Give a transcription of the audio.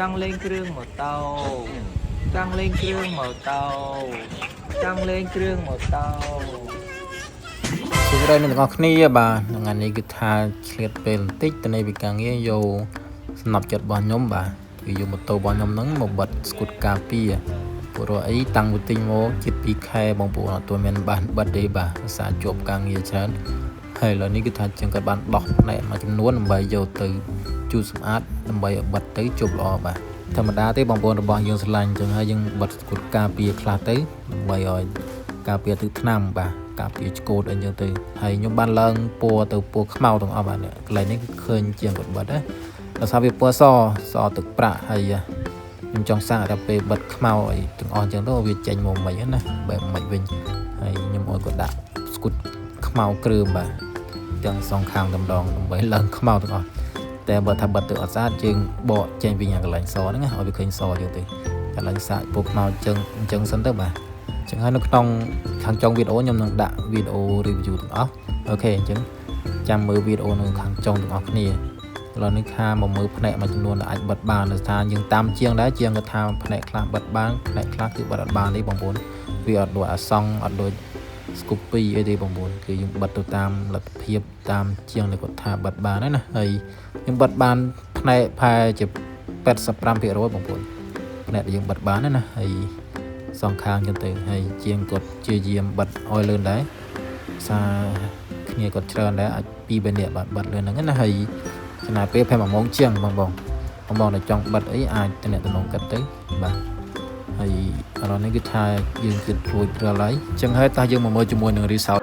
ចង់លេងគ្រឿងម៉ូតូចង់លេងគ្រឿងម៉ូតូចង់លេងគ្រឿងម៉ូតូ សួស្តីអ្នកទាំងអស់គ្នាបាទថ្ងៃនេះគឺថាឆ្លៀតពេលបន្តិចទៅនៃវិការងារយកសំណប់ចិត្តរបស់ខ្ញុំបាទគឺយកម៉ូតូរបស់ខ្ញុំហ្នឹងមកបិទស្គូតការពារព្រោះអីតាំងពីទិញមកជិត2ខែបងប្អូនអត់ទាន់មានបានបិទទេបាទភាសាជាប់ការងារច្រើនហើយឥឡូវនេះគឺថាជាងគាត់បានដោះផ្នែកមួយចំនួនដើម្បីយកទៅជូតសម្អាតដើម្បីឲ្យបិទទៅជប់ល្អបាទធម្មតាទេបងប្អូនរបស់យើងស្រឡាញ់អញ្ចឹងហើយយើងបិទស្គូតការពារខ្លះទៅដើម្បីឲ្យការពារទឹកថ្នាំបាទការពារឆ្កូតអីចឹងទៅហើយខ្ញុំបានឡើងពណ៌ទៅពណ៌ខ្មៅទាំងអស់បាទនេះកន្លែងនេះគឺឃើញជាងគាត់បិទណាដោយសារវាពណ៌សសទឹកប្រាក់ហើយខ្ញុំចង់សាកដល់ពេលបិទខ្មៅអីទាំងអស់ចឹងទៅវាចេញមកមិនណាបែបមិនវិញហើយខ្ញុំឲ្យគាត់ដាក់ស្គូតខ្មៅគ្រើមបាទទាំងសងខាងតែម្ដងដើម្បីឡើងខ្មៅទាំងអស់តែបើថាបិទទៅអត់ស្អាតយើងបកចេញវិញអាកន្លែងសហ្នឹងណាឲ្យវាឃើញសចឹងទៅកន្លែងសាកពណ៌ខ្មៅចឹងអញ្ចឹងសិនទៅបាទចឹងហើយនៅក្នុងខាងចុងវីដេអូខ្ញុំនឹងដាក់វីដេអូ review ទាំងអស់OK អញ្ចឹងចាំមើលវីដេអូនៅខាងចុងទាំងអស់គ្នាឥឡូវនេះខាមកមើលផ្នែកមួយចំនួនដែលអាចបិទបានដោយសារយើងតាមជាងដែរជាងគាត់ថាផ្នែកខ្លះបិទបានផ្នែកខ្លះគឺបិទអត់បានទេបងប្អូនវាអត់ដូចអាសង់អត់ដូច Scoopy អីទេបងប្អូនគឺយើងបិទទៅតាមលទ្ធភាពតាមជាងដែលគាត់ថាបិទបានណាហើយខ្ញុំបិទបានផ្នែកផែជា85%បងប្អូនផ្នែកដែលយើងបិទបានណាហើយសងខាងចឹងទៅហើយជាងគាត់ជាយាមបិទឲ្យលឿនដែរសារគ្នាគាត់ច្រើនដែរអាច2 3នាក់បាទបិទលឿនហ្នឹងណាហើយចំណាយពេលប្រហែល1ម៉ោងជាងបងបងបងបងដែលចង់បិទអីអាចតំណតំណងគាត់ទៅបាទហើយឥឡូវនេះគឺថាយើងគិតរួចរាល់ហើយអញ្ចឹងហើយតោះយើងមកមើលជាមួយនឹង result